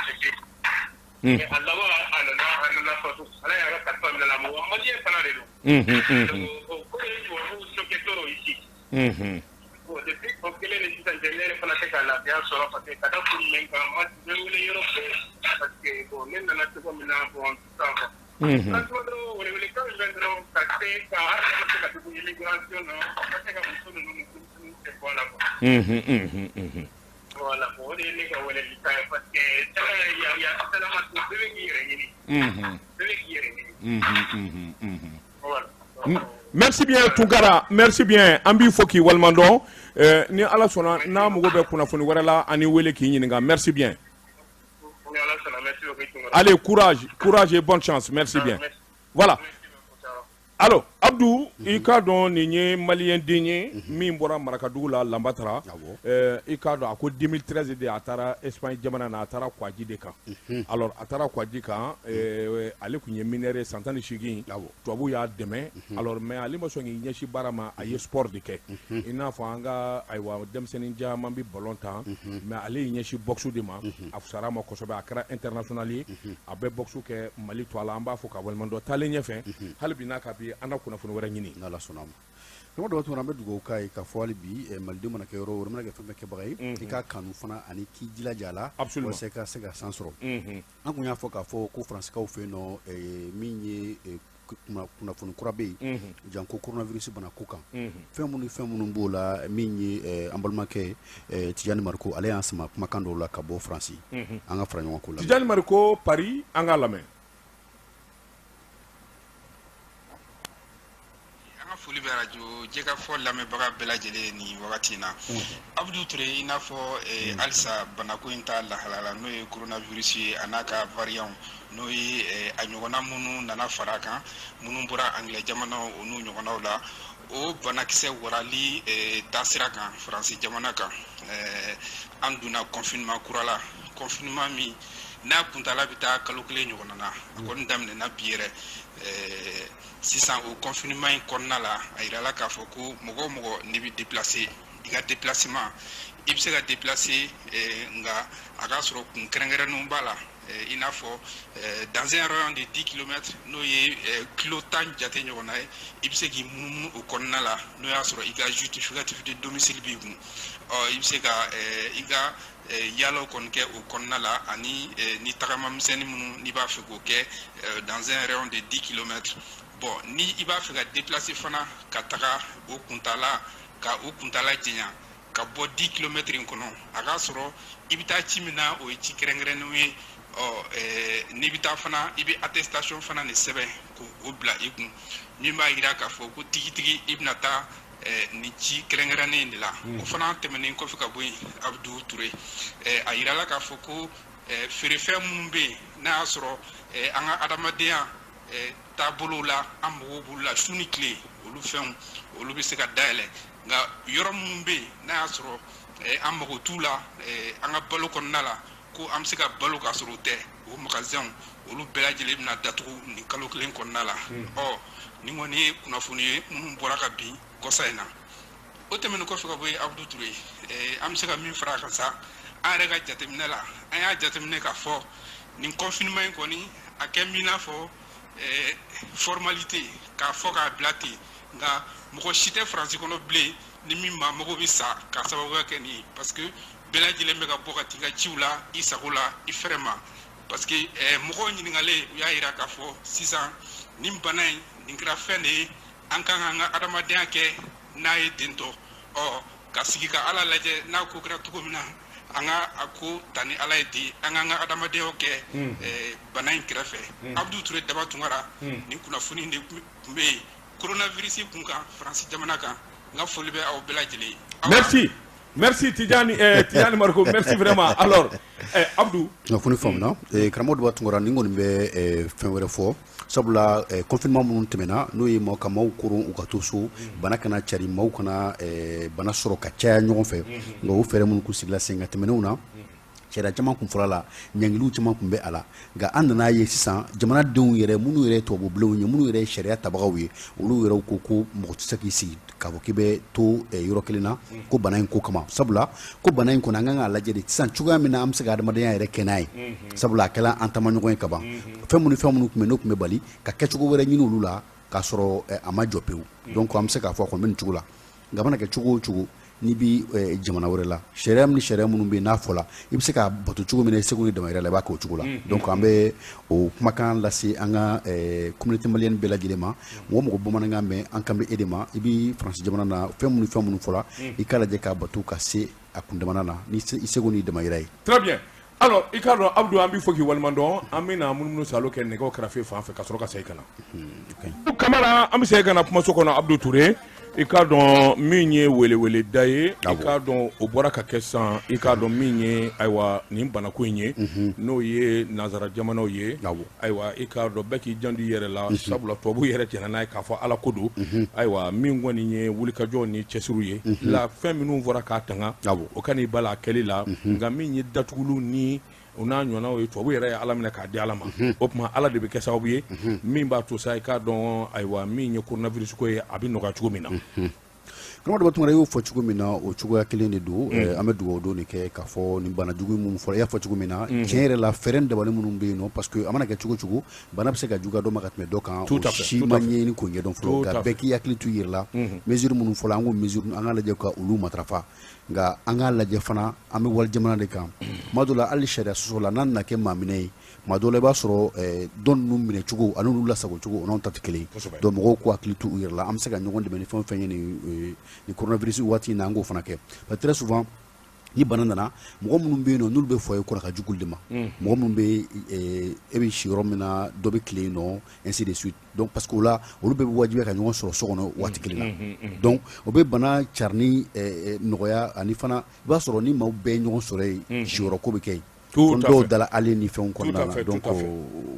accepté. Mais a laban a nana fatu, Ala y'a ka kalifa minɛ a la, mɔgɔ malien fana de don. Donc o ko ye tubabuw choqué trop ici. Bon, depuis o kɛlen ni sisan cɛ, ne yɛrɛ fana tɛ ka lafiya sɔrɔ, parce que ka da kun jumɛn kan, ma bɛ wele yɔrɔ bɛɛ, parce que bon, ne nana cogo min na, bon, sisan quoi. Franchement dɔrɔn, welewelekan min bɛ dɔrɔn ka se ka hali an bɛ se ka tugu immigration na, ka se ka muso ninnu ni denmisɛnninw tɛ bɔ a la quoi. Voilà, bon, o de ye ne ka welelikan ye, parce que ya salama to, bɛɛ bɛ k'i yɛrɛ ɲini. Bɛɛ bɛ k'i yɛrɛ ɲini. Voilà. Merci bien Tunkara, merci bien. An b'i fo k'i waleɲuman dɔn. Ni Ala sɔnna, n'a mago bɛ kunnafoni wɛrɛ la, an wele k'i ɲininka. Merci bien. Ni Ala sɔnna, merci beaucoup Tunkara. Allez, courage, courage et bonne chance. Merci bien. Merci. Voilà. Merci beaucoup, ciao. Alors, Abdou, i k'a dɔn nin ye malien den ye min bɔra Marakadugu la Lambatara. I k'a dɔn a ko 2013 de a taara Espagne jamana na, a taara Kwaji de kan. Alors a taara Kwaji kan, ale tun ye mineur ye san 18, tubabuw y'a dɛmɛ. Alors mais ale ma sɔn k'i ɲɛsin baara ma, a ye sport de kɛ. I n'a fɔ an ka ayiwa denmisɛnnin caman bɛ ballon tan, mais ale y'i ɲɛsin boxe de ma. A fisayara a ma kosɛbɛ, a kɛra international ye. A bɛ boxe kɛ Mali to a la, an b'a fɔ k'a waleɲuman dɔn. Taalen ɲɛfɛ, hali bi n'a ka bi an na kunnafoni wɛrɛ ɲini. N'Ala sɔnna a ma. Karamɔgɔ Daba Tunkara, an bɛ dugawu k'a ye k'a fɔ hali bi malidenw mana kɛ yɔrɔ o yɔrɔ, mana kɛ fɛn fɛn kɛbaga ye, i k'a kanu fana ani k'i jilaja a la walasa i ka se ka san sɔrɔ. An kun y'a fɔ k'a fɔ ko Faransikaw fɛ yen nɔ, min ye kunnafoni kura bɛ yen janko coronavirus bana ko kan, fɛn minnu ni fɛn minnu b'o la, min ye an balimakɛ Tijani Mariko, ale y'an sama kumakan dɔw la ka bɔ Faransi. An ka fara ɲɔgɔn ko la. Tijani Mariko Paris, an k'a lamɛn. An ka foli bɛ arajo Jɛkafɔ lamɛnbaga bɛɛ lajɛlen nin wagati in na. Abdou Touré, i n'a fɔ halisa banako in ta lahalaya la, n'o ye coronavirus ye, a n'a ka variant, n'o ye a ɲɔgɔnna minnu nana fara a kan, minnu bɔra Anglais jamanaw o n'u ɲɔgɔnnaw la, o banakisɛ warali taasira kan Faransi jamana kan, an donna confinement kura la, confinement min n'a kuntala bɛ taa kalo kelen ɲɔgɔnna na, a kɔni daminɛna bi yɛrɛ. Sisan o confinement in kɔnɔna la, a yirala k'a fɔ ko mɔgɔ o mɔgɔ n'i bɛ déplacer, i ka déplacement, i bɛ se ka déplacer, nka a k'a sɔrɔ kun kɛrɛnkɛrɛnnenw b'a la, i n'a fɔ dans un rayon de 10 kilomètres, n'o ye kilo 10 jate ɲɔgɔnna ye, i bɛ se k'i munumunu o kɔnɔna la, n'o y'a sɔrɔ i ka justificatif de domicile b'i kun. Ɔ i bɛ se ka i ka yaalaw kɔni kɛ o kɔnɔna la, ani ni tagama misɛnnin minnu n'i b'a fɛ k'o kɛ dans un rayon de 10 kilomètres. Bon, ni i b'a fɛ ka déplacer fana ka taga o kuntala, ka o kuntala janya ka bɔ 10 kilomètres in kɔnɔ, a k'a sɔrɔ i bɛ taa ci min na, o ye ci kɛrɛnkɛrɛnnenw ye. Ɔ n'i bɛ taa fana, i bɛ attestation fana de sɛbɛn k'o bila i kun, min b'a jira k'a fɔ ko tigitigi i bɛna taa nin ci kɛrɛnkɛrɛnnen in de la. O fana tɛmɛnen kɔfɛ ka bɔ yen, Abdou Touré, a yirala k'a fɔ ko feerefɛn minnu bɛ yen, n'a y'a sɔrɔ an ka adamadenya taabolow la, an mago b'olu la su ni tile, olu fɛnw olu bɛ se ka dayɛlɛ. Nka yɔrɔ minnu bɛ yen, n'a y'a sɔrɔ an mago t'u la an ka balo kɔnɔna la, ko an bɛ se ka balo k'a sɔrɔ o tɛ, o magasinw olu bɛɛ lajɛlen bɛna datugu nin kalo kelen kɔnɔna la. Ɔ nin kɔni ye kunnafoni ye minnu bɔra ka bin kɔsa in na. O tɛmɛnen kɔfɛ ka bɔ yen, Abdou Touré, an bɛ se ka min fara a kan sa, an yɛrɛ ka jateminɛ la, an y'a jateminɛ k'a fɔ nin confinement in kɔni a kɛ min n'a fɔ formalité k'a fɔ k'a bila ten, nka mɔgɔ si tɛ Faransi kɔnɔ bilen ni min maa mago bɛ sa k'a sababuya kɛ nin ye, parce que bɛɛ lajɛlen bɛ ka bɔ ka t'i ka ciw la i sago la i fɛrɛ ma, parce que mɔgɔw ɲininkalen u y'a yira k'a fɔ sisan nin bana in nin kɛra fɛn de ye, an kan k'an ka adamadenya kɛ n'a ye ten tɔ, ɔ ka sigi ka Ala lajɛ n'a ko kɛra cogo min na, an ka a ko ta ni Ala ye ten, an k'an ka adamadenya kɛ bana in kɛrɛfɛ. Abdou Touré Daba Tunkara, nin kunnafoni de tun bɛ yen coronavirus kun kan Faransi jamana kan. N ka foli bɛ aw bɛɛ lajɛlen ye. Merci. Merci Tidjani, Tidjani Mariko, merci vraiment. Alors, Abdou. Kunnafoni faamuna. Karamɔgɔ Daba Tunkara, nin kɔni bɛ fɛn wɛrɛ fɔ, sabula confinement minnu tɛmɛna, n'o ye ka maaw koron u ka to so, bana kana cari, maaw kana bana sɔrɔ ka caya ɲɔgɔn fɛ, nka o fɛɛrɛ minnu kun sigila sen kan tɛmɛnenw na, Sariya caman kun fɔra la, ɲangiliw caman kun bɛ a la, nka an nana ye sisan jamanadenw yɛrɛ, minnu yɛrɛ ye tubabubilenw ye, minnu yɛrɛ ye sariya tabagaw ye, olu yɛrɛ ko ko mɔgɔ tɛ se k'i sigi k'a fɔ k'i bɛ to yɔrɔ kelen na ko bana in ko kama. Sabula ko bana in kɔni, an kan k'a lajɛ de sisan cogoya min na an bɛ se ka adamadenya yɛrɛ kɛ n'a ye, sabula a kɛla an taamaɲɔgɔn ye kaban. Fɛn minnu, fɛn minnu tun bɛ n'o tun bɛ bali ka kɛcogo wɛrɛ ɲini olu la k'a sɔrɔ a ma jɔ pewu. Donc an bɛ se k'a fɔ a kɔni bɛ nin cogo la, nka a mana kɛ cogo o cogo, n'i bi jamana wɛrɛ la, sariya ni sariya minnu bɛ yen n'a fɔla, i bɛ se k'a bato cogo min na i seko ni damayira la, i b'a kɛ o cogo la. Donc an bɛ o kumakan lase an ka communauté malienne bɛɛ lajɛlen ma. Mɔgɔ mɔgɔ bamanankan mɛn, an kan bɛ e de ma. I bɛ Faransi jamana na, fɛn minnu, fɛn minnu fɔla, i k'a lajɛ k'a bato ka se a kundamana na ni i seko ni damayira ye. Très bien. Alors, i k'a dɔn Abdou, an b'i fo k'i waleɲuman dɔn. An bɛna munumunu salo kɛ nɛgɛw kɛrɛfɛ fan fɛ ka sɔrɔ ka segin ka na. Kamara, an bɛ segin ka na kumaso kɔnɔ. Abdou Touré, i k'a dɔn min ye weleweleda ye, i k'a dɔn o bɔra ka kɛ sisan, i k'a dɔn min ye, ayiwa, nin banako in ye, n'o ye nanzara jamanaw ye, ayiwa, i k'a dɔn bɛɛ k'i janto i yɛrɛ la, sabula tubabu yɛrɛ jɛnna n'a ye k'a fɔ Ala ko don. Ayiwa, min kɔni ye wulikajɔ ni cɛsiriw ye la, fɛn minnu fɔra k'a tanga, o ka n'i bala a kɛli la. Nka min ye datuguliw ni o n'a ɲɔgɔnnaw ye, tubabu yɛrɛ ye Ala minɛ k'a di Ala ma. O tuma Ala de bɛ kɛ sababu ye min b'a to sa, i k'a dɔn, ayiwa, min ye coronavirus ko ye, a bɛ nɔgɔya cogo min na. Karamɔgɔ Daba Tunkara, i y'o fɔ cogo min na, o cogoya kelen de don. An bɛ dugawu don de kɛ k'a fɔ nin bana jugu minnu fɔra, i y'a fɔ cogo min na, tiɲɛ yɛrɛ la, fɛɛrɛ dabali minnu bɛ yen nɔ, parce que a mana kɛ cogo cogo, bana bɛ se ka juguya dɔ ma ka tɛmɛ dɔ kan, o si ma ɲɛɲini k'o ɲɛdɔn fɔlɔ. Nka bɛɛ k'i hakili to i yɛrɛ la. Mesure minnu fɔra, an k'o mesure, an k'a lajɛ ka olu matarafa. Nka an k'a lajɛ fana, an bɛ wali jamana de kan. Tuma dɔ la, hali sariya sɔsɔ la, n'a nana kɛ maa minɛ ye, tuma dɔ la i b'a sɔrɔ dɔ ninnu minɛ cogo ani olu lasago cogo, o n'anw ta tɛ kelen ye. Donc mɔgɔw k'u hakili to u yɛrɛ la. An bɛ se ka ɲɔgɔn dɛmɛ ni fɛn o fɛn ye nin coronavirus waati in na, an k'o fana kɛ. Parce que très souvent, ni bana nana, mɔgɔ minnu bɛ yen nɔ, n'olu bɛ foyer kɔnɔ, ka jugu olu de ma. Mɔgɔ minnu bɛ, e bɛ si yɔrɔ min na, dɔ bɛ tile yen nɔ, ainsi de suite. Donc parce que o la, olu bɛɛ bɛ wajibiya ka ɲɔgɔn sɔrɔ so kɔnɔ waati kelen na. Donc o bɛ bana carinni nɔgɔya. Ani fana, i b'a sɔrɔ ni maaw bɛɛ ye ɲɔgɔn sɔrɔ yen, siyɔrɔ ko bɛ kɛ yen, dɔw dala ale ni fɛnw kɔnɔna na. Donc o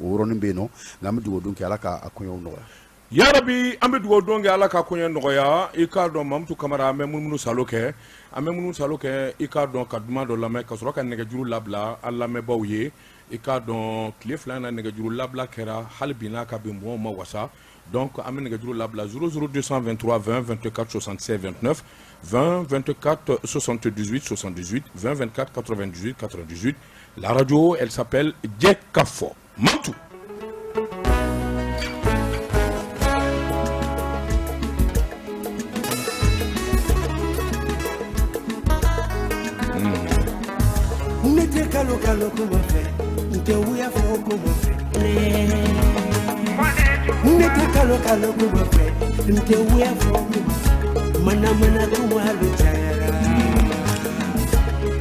yɔrɔnin bɛ yen nɔ. Nka an bɛ dugawu don kɛ, Ala ka a koɲɛw nɔgɔya. Yarabi, an bɛ dugawu don kɛ, Ala ka koɲɛ nɔgɔya. I k'a dɔn, Mamutu Kamara, an bɛ munumunu salo kɛ, an bɛ munumunu salo kɛ, i k'a dɔn, ka duman dɔ lamɛn ka sɔrɔ ka nɛgɛjuru labila an lamɛnbaaw ye. I k'a dɔn, tile 2 na, nɛgɛjuru labila kɛra, hali bi n'a ka bin mɔgɔw ma wasa. Donc an bɛ nɛgɛjuru labila 00 223 20 24 76 29, 20 24 78 78, 20 24 98 98. La radio, elle s'appelle Jɛkafɔ. Mamutu. Ne tɛ kalo kalo kuma fɛ, n tɛ wuya fɔ kuma fɛ. Ne tɛ kalo kalo kuma fɛ, n tɛ wuya fɔ kuma fɛ. Mana mana kuma lu cayara.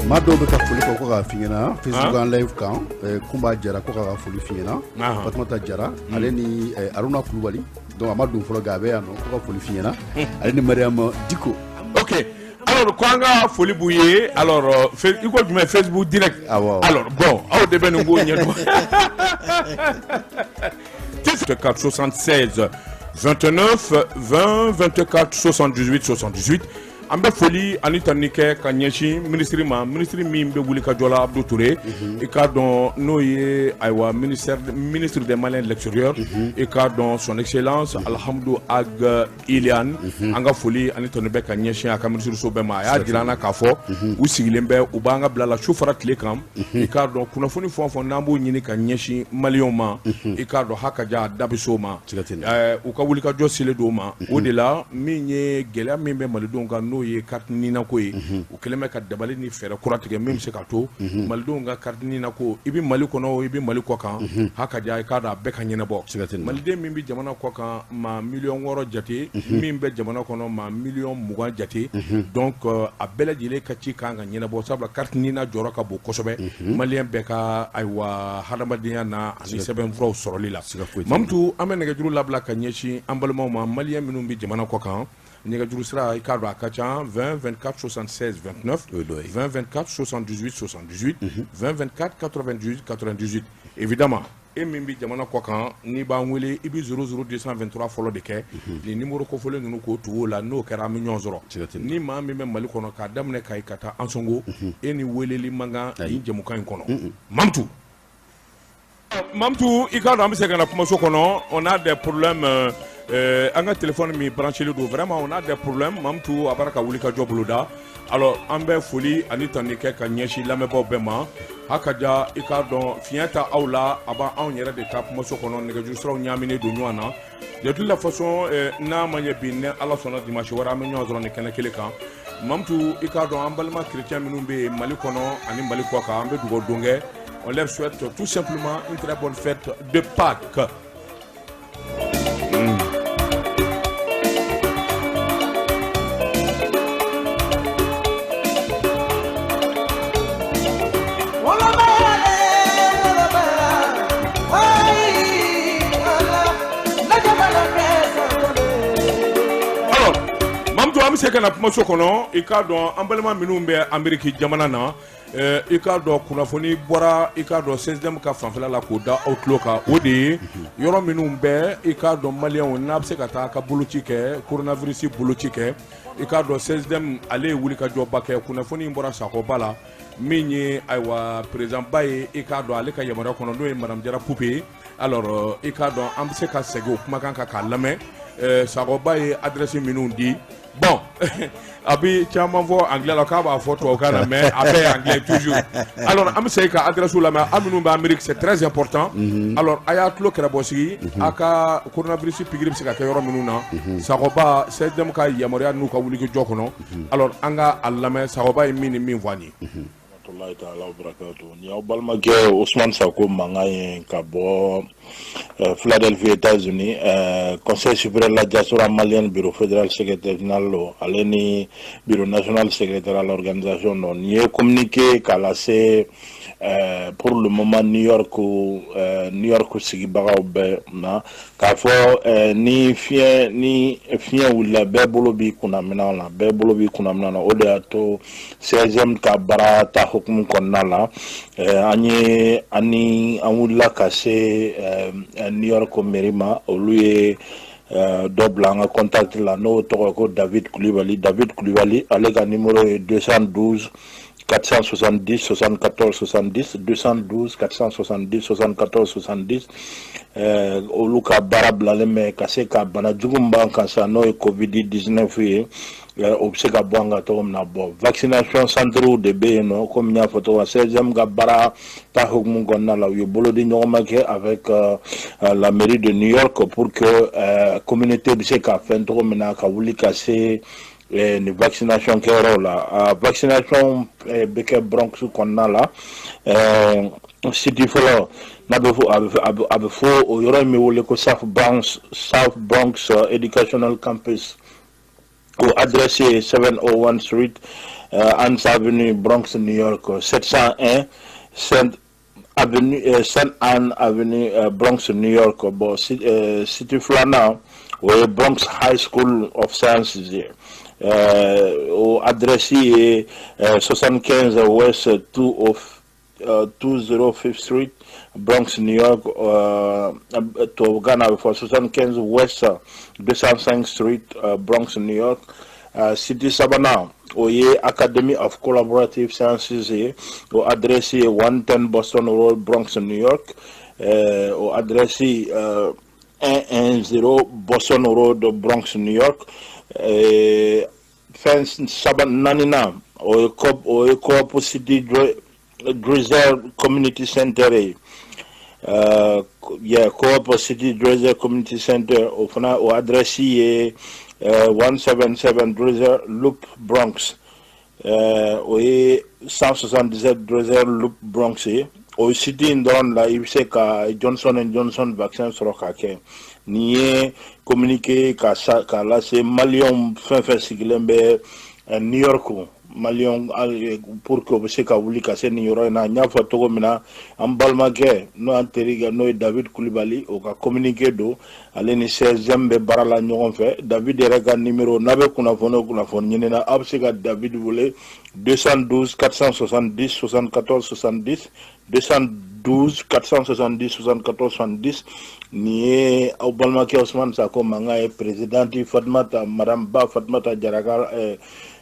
Maa dɔw bɛ ka foli kɛ ko k'a f'i ɲɛna Facebook en live kan. Kunba Jara ko k'a ka foli f'i ɲɛna. Fatumata Jara, ale ni Aruna Kulubali, donc a ma don fɔlɔ, nka a bɛ yan nɔ, ko ka foli f'i ɲɛna, ale ni Mariam Diko. Ok, alors ko an ka foli b'u ye. Alors i ko jumɛn? Facebook direct? Awɔ. Alors bon, aw de bɛ nin ko ɲɛdɔn. 4 76 29, 20 24 78 78. An bɛ foli ani tanuni kɛ ka ɲɛsin minisiri ma, minisiri min bɛ wuli ka jɔ la, Abdou Touré, i k'a dɔn n'o ye, ayiwa, ministère, ministre des Maliens de l'extérieur, i k'a dɔn, son excellence Alhamdou Ag Iliane. An ka foli ani tanu bɛ ka ɲɛsin a ka minisiriso bɛɛ ma. A y'a jira an na k'a fɔ u sigilen bɛ, u b'an ka bila la su fara tile kan. I k'a dɔn, kunnafoni fɛn o fɛn n'an b'o ɲini ka ɲɛsin maliyɛnw ma, i k'a dɔn, ha ka ja a da bɛ s'o ma. U ka wulikajɔ selen don o ma. O de la, min ye gɛlɛya min bɛ malidenw kan, n'o ye carte NINA ko ye, u kɛlen bɛ ka dabali ni fɛɛrɛ kura tigɛ min bɛ se ka to malidenw ka carte NINA ko, i bɛ Mali kɔnɔ, i bɛ Mali kɔ kan, ha ka ja, i k'a dɔn, a bɛɛ ka ɲɛnabɔ. Maliden min bɛ jamana kɔ kan, maa 6 miliyɔn jate, min bɛ jamana kɔnɔ, maa 20 miliyɔn jate. Donc a bɛɛ lajɛlen ka ci kan ka ɲɛnabɔ, sabula carte NINA jɔyɔrɔ ka bon kosɛbɛ maliyɛn bɛɛ ka, ayiwa, hadamadenya na ani sɛbɛnfuraw sɔrɔli la. Mamutu, an bɛ nɛgɛjuru labila ka ɲɛsin an balimaw ma, maliyɛn minnu bɛ jamana kɔ kan. Nɛgɛjuru sira, i k'a dɔn, a ka ca: 20 24 76 29, 20 24 78 78, 20 24 98 98. Évidemment. E min bɛ jamana kɔ kan, n'i b'an wele, i bɛ 00 223 fɔlɔ de kɛ. Nin numéro kofɔlen ninnu, k'o tugu o la, n'o kɛra, an bɛ ɲɔgɔn sɔrɔ. Ni maa min bɛ Mali kɔnɔ, k'a daminɛ Kayi ka taa Ansongo, e ni weleli man kan nin jɛmukan in kɔnɔ. Mamutu, Mamutu, i k'a dɔn, an bɛ se ka na kumaso kɔnɔ. On a des problèmes, an ka téléphone min branché don, vraiment on a des problèmes. Mamutu, a bɔra ka wuli ka jɔ boloda. Alors an bɛ foli ani tanuni kɛ ka ɲɛsin lamɛnbaaw bɛɛ ma. Ha ka ja, i k'a dɔn, fiɲɛ ta aw la, a b'anw yɛrɛ de ka kumaso kɔnɔ, nɛgɛjuru siraw ɲaaminen don ɲɔgɔn na. De toute la façon, n'a ma ɲɛ bi, ni Ala sɔnna, dimanche wɛrɛ an bɛ ɲɔgɔn sɔrɔ nin kɛnɛ kelen kan. Mamutu, i k'a dɔn, an balima chrétien minnu bɛ yen Mali kɔnɔ ani Mali kɔ kan, an bɛ dugawu don kɛ. On leur souhaite tout simplement une très bonne fête de Pâques. Alors Mamutu, an bɛ se ka na kumaso kɔnɔ. I k'a dɔn, an balima minnu bɛ Amérique jamana na, i k'a dɔn, kunnafoni bɔra, i k'a dɔn, CSDM ka fanfɛla la k'o da aw tulo kan. O de ye yɔrɔ minnu bɛ, i k'a dɔn, maliyɛnw n'a bɛ se ka taa ka boloci kɛ, coronavirus boloci kɛ. I k'a dɔn, CSDM ale ye wulikajɔba kɛ. Kunnafoni in bɔra Sakɔba la, min ye ayiwa président ba ye, i k'a dɔn, ale ka yamaruya kɔnɔ, n'o ye madame Jara Pupe ye. Alors i k'a dɔn, an bɛ se ka segin o kumakan kan k'a lamɛn. Sakɔba ye adresse minnu di, bon, a bɛ caman fɔ anglais la, k'a b'a fɔ tubabukan na, mais a bɛɛ ye anglais toujours. Alors an bɛ segin ka adresse lamɛn. An minnu bɛ Amérique, c'est très important. Alors a y'a tulo kɛrɛbɔ sigi, a ka coronavirus pikiri bɛ se ka kɛ yɔrɔ minnu na, Sakɔba CSDM ka yamaruya n'u ka wulikajɔ kɔnɔ. Alors an ka a lamɛn, Sakɔba ye min ni min fɔ an ye. Rahmatullahi ta'ala wa barakatuh. Ni aw balimakɛ Ousmane Sako mankan ye ka bɔ Philadelphie, États-Unis. Conseil supérieur de la diaspora malienne, bureau fédéral secrétaire général lo, ale ni bureau national secrétaire à l'organisation don. Nin ye communiqué k'a lase pour le moment New York, New York sigibagaw bɛɛ na, k'a fɔ ni fiɲɛ wulila, bɛɛ bolo b'i kunna minɛn na, bɛɛ bolo b'i kunna minɛn na. O de y'a to CSM ka baara ta hukumu kɔnɔna la, an ye ani an wulila ka se New York mairie ma. Olu ye dɔ bila an ka contact la, n'o tɔgɔ ko David Kulibali. David Kulibali, ale ka numéro ye 212 470 74 70, 212 470 74 70. Olu ka baara bilalen bɛ ka se ka bana jugu min b'an kan sisan, n'o ye Covid 19 ye, o bɛ se ka bɔ an kan cogo min na. Bon, vaccination centre de bɛ yen nɔ, komi n y'a fɔ cogo min na, CSM ka baara ta hukumu kɔnɔna la, u ye bolodi ɲɔgɔnma kɛ avec la mairie de New York pour que communauté bɛ se ka fɛn cogo min na ka wuli ka se nin vaccination kɛyɔrɔw la. A vaccination bɛ kɛ Bronx kɔnɔna la. Site fɔlɔ n'a bɛ fɔ, a bɛ fɔ o yɔrɔ in bɛ wele ko South Bronx Educational Campus. O adresse ye 701 Street, Anns Avenue, Bronx, New York. 701 Saint Avenue, Saint Anne Avenue, Bronx, New York. Bon, site filanan, o ye Bronx High School of Sciences ye. O adresse ye 75 West 205th Street, Bronx, New York. Tubabukan na, a bɛ fɔ 75 West 205 Street, Bronx, New York. Site sabanan, o ye Academy of Collaborative Sciences ye. O adresse ye 110 Boston Road, Bronx, New York. O adresse 110 Boston Road, Bronx, New York. Fɛn saba naaninan, o ye Co-op City Dreiser Community Center ye. Yeah, Co-op City Dreiser Community Center, o fana o adresse ye 177 Dreiser Loop, Bronx. O ye 177 Dreiser Loop, Bronx ye. O site in dɔrɔn la, i bɛ se ka Johnson and Johnson vaccin sɔrɔ ka kɛ. Nin ye communiqué ka sa k'a lase maliyɛnw fɛn fɛn sigilen bɛ New York, maliyɛnw, pour que u bɛ se ka wuli ka se nin yɔrɔ in na. N y'a fɔ cogo min na, an balimakɛ n'o y'an terikɛ, n'o ye David Kulibali, o ka communiqué don. Ale ni CSM bɛ baara la ɲɔgɔn fɛ. David yɛrɛ ka numéro n'a bɛ kunnafoni o kunnafoni ɲini na, aw bɛ se ka David wele 212 470 74 70, 212. 12 470 74 70. Nin ye aw balimakɛ Ousmane Sako mankan ye, présidente Fatumata, madame Ba Fatumata Jara ka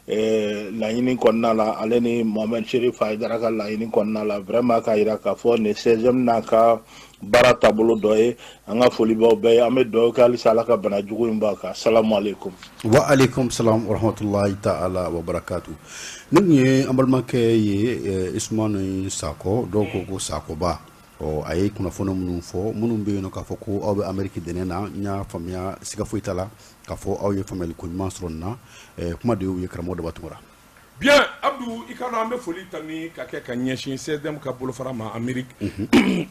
laɲini kɔnɔna la, ale ni Mohamed Cherif Haidara ka laɲini kɔnɔna la, vraiment k'a yira k'a fɔ nin 16e n'a ka baara taabolo dɔ ye. An ka foli b'aw bɛɛ ye, an bɛ dugawu kɛ halisa Ala ka bana jugu in bɔ a kan. Salamu aleykum. Wa aleykum salam wa rahmatulahi ta'ala wa barakatu. Ne tun ye an balimakɛ ye, Usumani Sakɔ, dɔw ko ko Sakoba. Ɔ, a ye kunnafoni minnu fɔ, minnu bɛ yen nɔ k'a fɔ ko aw bɛ Amérique dɛnɛ na, n y'a faamuya, siga foyi t'a la k'a fɔ aw ye faamuyali ko ɲuman sɔrɔ nin na. Kuma de y'u ye, karamɔgɔ Daba Tunkara. Bien, Abdou, i ka dɔn an bɛ foli ta ni ka kɛ ka ɲɛsin CSDM ka bolofara ma Amérique,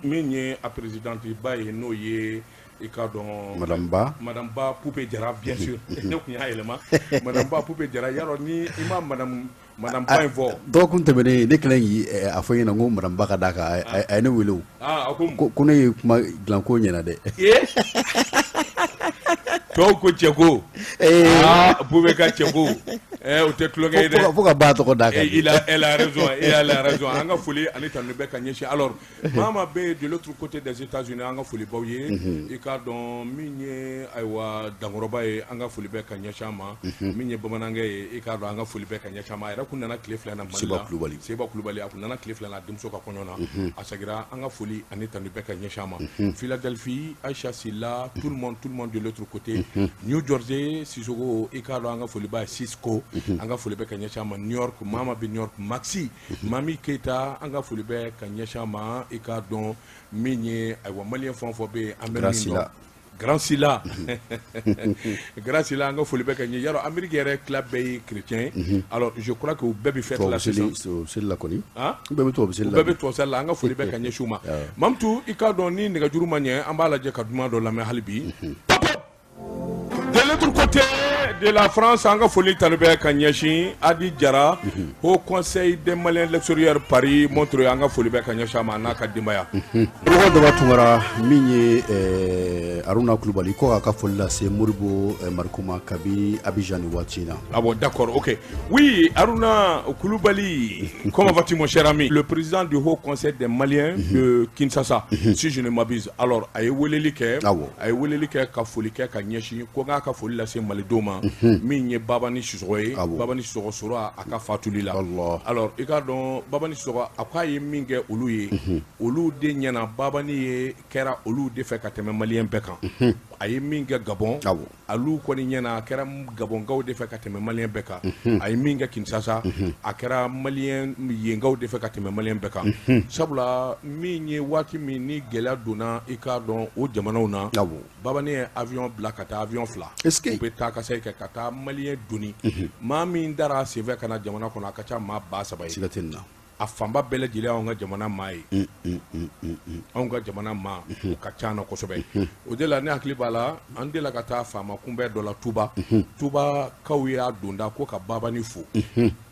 min ye a présidente ba ye, n'o ye i ka dɔn Madame Ba. Madame Ba Poupée Jara, bien sûr, ne tun y'a yɛlɛma Madame Ba Poupée Jara. Yarɔ, ni i ma madame Ba in fɔ. Dɔgɔkun tɛmɛnen, ne kɛlen k'i a fɔ ɲɛna ko madame Ba ka d'a kan, a ye ne wele o. Ah, a ko ko ne ye kuma dilan ko ɲɛna dɛ. Tɔw ko cɛ ko aa, Poupée ka cɛ ko o tɛ tulonkɛ ye dɛ. Fo ka ba tɔgɔ d'a kan. Il a, elle a raison, elle a raison. An ka foli ani tanu bɛ ka ɲɛsin. Alors, maa bɛ de l'autre côté des États-Unis, an ka foli baw ye. I k'a dɔn min ye, ayiwa, dankɔrɔba ye, an ka foli bɛ ka ɲɛsin a ma. Min ye bamanankɛ ye, i k'a dɔn an ka foli bɛ ka ɲɛsin a ma. A yɛrɛ kun nana tile 2 na Mali la. Seba Kulubali. Seba Kulubali, a kun nana tile 2 na a denmuso ka kɔɲɔ na. A seginna, an ka foli ani tanu bɛ ka ɲɛsin a ma. Philadelphie, Aïcha Silla, tout le monde, tout le monde de l'autre côté. New Jersey, Sissoko, i k'a dɔn an ka foli b'a ye, Cisco, an ka foli bɛ ka ɲɛsin a ma. New York, Mama bɛ New York, Maxi, Mami Keita, an ka foli bɛ ka ɲɛsin a ma. I k'a dɔn min ye, ayiwa, malien fɛn o fɛn bɛ yen, an bɛ min dɔn. Grand Sila, Grand Sila, an ka foli bɛ ka ɲɛ. Yarɔ, Amérique yɛrɛ tila bɛɛ ye chrétien ye. Alors, je crois que u bɛɛ bɛ fête la sisan. Tubabu seli la kɔni. Ah, u bɛɛ bɛ tubabu seli la. U bɛɛ bɛ tubabu seli la, an ka foli bɛ ka ɲɛsin u ma. Mamutu, i k'a dɔn ni nɛgɛjuru ma ɲɛ, an b'a lajɛ ka duman dɔ lamɛn hali bi. De l'autre côté de la France, an ka foli tanu bɛ ka ɲɛsin Adi Jara, Haut Conseil des Maliens de l'extérieur, Paris Montreuil, an ka foli bɛ ka ɲɛsin a ma, a n'a ka denbaya. Karamɔgɔ Daba Tunkara, min ye Aruna Kulubali ko k'a ka foli lase Modibo Mariko ma kabi Abidjan nin waati in na. Ah bon, d'accord, ok. Oui, Aruna Koulibaly, comment vas-tu, mon cher ami? Le président du Haut Conseil des Maliens de Kinshasa, si je ne m'abuse. Alors, a ye weleli kɛ, a ye weleli kɛ ka foli kɛ ka ɲɛsin ko k'a ka foli lase malidenw ma, min ye Babani Sisɔgɔ ye, Babani Sisɔgɔ sɔrɔ a ka fatuli la. Alors, i k'a dɔn Babani Sisɔgɔ, a k'a ye min kɛ olu ye, olu de ɲɛna. Babani ye kɛra olu de fɛ ka tɛmɛ malien bɛɛ kan. A ye min kɛ Gabon, olu kɔni ɲɛna, a kɛra Gabɔnkaw de fɛ ka tɛmɛ malien bɛɛ kan. A ye min kɛ Kinshasa, a kɛra malien yenkaw de fɛ ka tɛmɛ malien bɛɛ kan. Sabula min ye, waati min ni gɛlɛya donna, i k'a dɔn o jamanaw na, Babani ye avion bila ka taa, avion 2 u bɛ taa ka segin kɛ ka taa malien doni. Maa min dara a senfɛ ka na jamana kɔnɔ, a ka ca maa 3000 ye. Siga tɛ nin na. A fanba bɛɛ lajɛlen anw ka jamana maa ye, anw ka jamana maa o ka ca na kosɛbɛ. O de la ne hakili b'a la, an delila ka taa faama kunbɛn dɔ la Tuba. Tubakaw y'a donda ko ka Babani fo,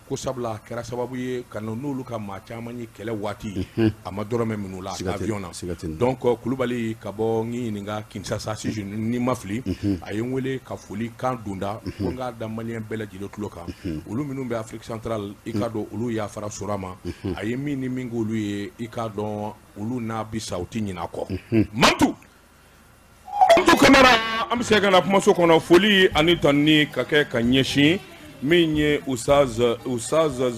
ko sabula a kɛra sababu ye ka na n'olu ka maa caman ye kɛlɛ waati, a ma dɔrɔmɛ minnu la avion na. Donc Kulubali ka bɔ n ɲininka Kinshasa, si je ni ma fili, a ye n wele ka foli kan donda ko n k'a da malien bɛɛ lajɛlen tulo kan, olu minnu bɛ Afrique centrale, i k'a dɔn olu yafara sɔrɔ a ma. A ye min ni min k'olu ye, i k'a dɔn olu n'a bi sa, u tɛ ɲinɛ a kɔ. Mamtu Kamara, an bɛ se ka na kumaso kɔnɔ, foli ani tanuni ka kɛ ka ɲɛsin min ye Oustaz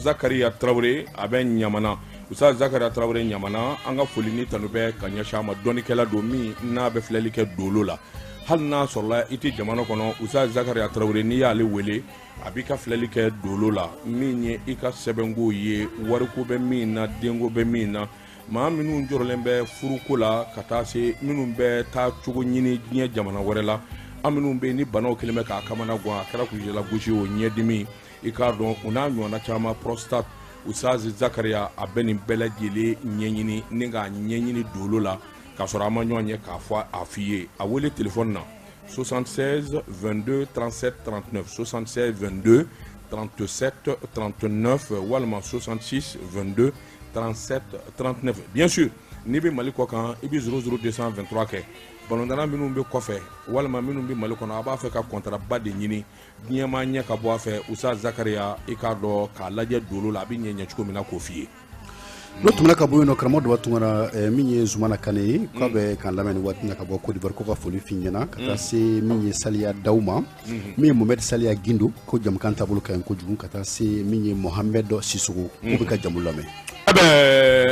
Zakaria Traoré, a bɛ Ɲamana. Oustaz Zakaria Traoré Ɲamana, an ka foli ni tanu bɛ ka ɲɛsin a ma. Dɔnnikɛla don min n'a bɛ filɛli kɛ dolo la, hali n'a sɔrɔla i tɛ jamana kɔnɔ, Oustaz Zakaria Traoré, n'i y'ale wele, a b'i ka filɛli kɛ dolo la. Min ye i ka sɛbɛnko ye, wariko bɛ min na, denko bɛ min na, maa minnu jɔrɔlen bɛ furuko la, ka taa se minnu bɛ taa cogo ɲini diɲɛ jamana wɛrɛ la, an minnu bɛ ni banaw kɛlen bɛ k'a kamana gan, a kɛra kunjɛla gosi o, ɲɛdimi, i k'a dɔn o n'a ɲɔgɔnna caman, prostate, Oustaz Zakaria a bɛ nin bɛɛ lajɛlen ɲɛɲini ni k'a ɲɛɲini dolo la, k'a sɔrɔ an ma ɲɔgɔn ye k'a fɔ a f'i ye. A wele téléphone na 76 22 37 39, 76 22 37 39, walima 66 22 37 39. Bien sûr, n'i bɛ Mali kɔ kan, i bɛ 00 223 kɛ. Balontanna minnu bɛ kɔfɛ walima minnu bɛ Mali kɔnɔ, a b'a fɛ ka contrat ba de ɲini diɲɛmaa ɲɛ ka bɔ a fɛ, Oustaz Zakaria, i k'a dɔn k'a lajɛ dolo la, a bɛ ɲɛ cogo min na k'o f'i ye. N'o tɛmɛna ka bɔ yen nɔ, karamɔgɔ Daba Tunkara, min ye Zumana Kane ye, k'a bɛ k'an lamɛn nin waati in na ka bɔ Côte d'Ivoire, ko ka foli f'i ɲɛna ka taa se min ye Saliya Daw ma, min ye Mohamed Saliya Gindo, ko jamukan taabolo ka ɲi kojugu, ka taa se min ye Mohamed Sisoko, k'u bɛ ka jamu lamɛn.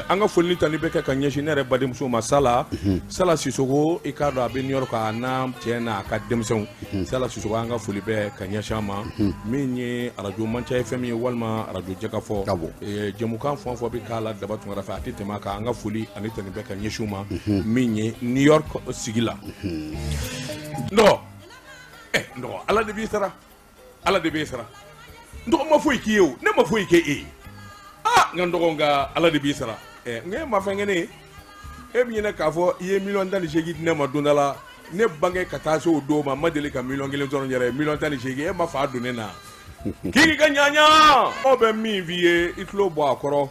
An ka foli tani bɛ kɛ ka ɲɛsin ne yɛrɛ badenmuso ma, Sala Sala Sisoko. I k'a dɔn a bɛ New York, a n'a cɛ n'a ka denmisɛnw. Sala Sisoko, an ka foli bɛ ka ɲɛsin a ma. Min ye arajo Manca ye, fɛn min ye walima arajo Jɛkafɔ, jɛmukan fɛn o fɛn bɛ k'a la Daba Tunkara fɛ, a tɛ tɛmɛ a kan. An ka foli ani tani bɛ ka ɲɛsin u ma, min ye New York sigi la. N dɔgɔ, n dɔgɔ, Ala de b'i sara, Ala de b'i sara. N dɔgɔ, ma foyi k'i ye o, ne ma foyi kɛ e ye. Aa, n ka dɔgɔ, nka Ala de b'i sara. Ɛ, nka e ma fɛn kɛ ne ye. E bɛ ɲinɛ k'a fɔ i ye miliyɔn 18 di ne ma don dɔ la. Ne bange ka taa se o don ma, n ma deli ka miliyɔn 1 sɔrɔ n yɛrɛ ye. Miliyɔn 18, e ma fa don ne na k'i ka ɲaɲa. Aw bɛ min f'i ye, i tulo bɔ a kɔrɔ.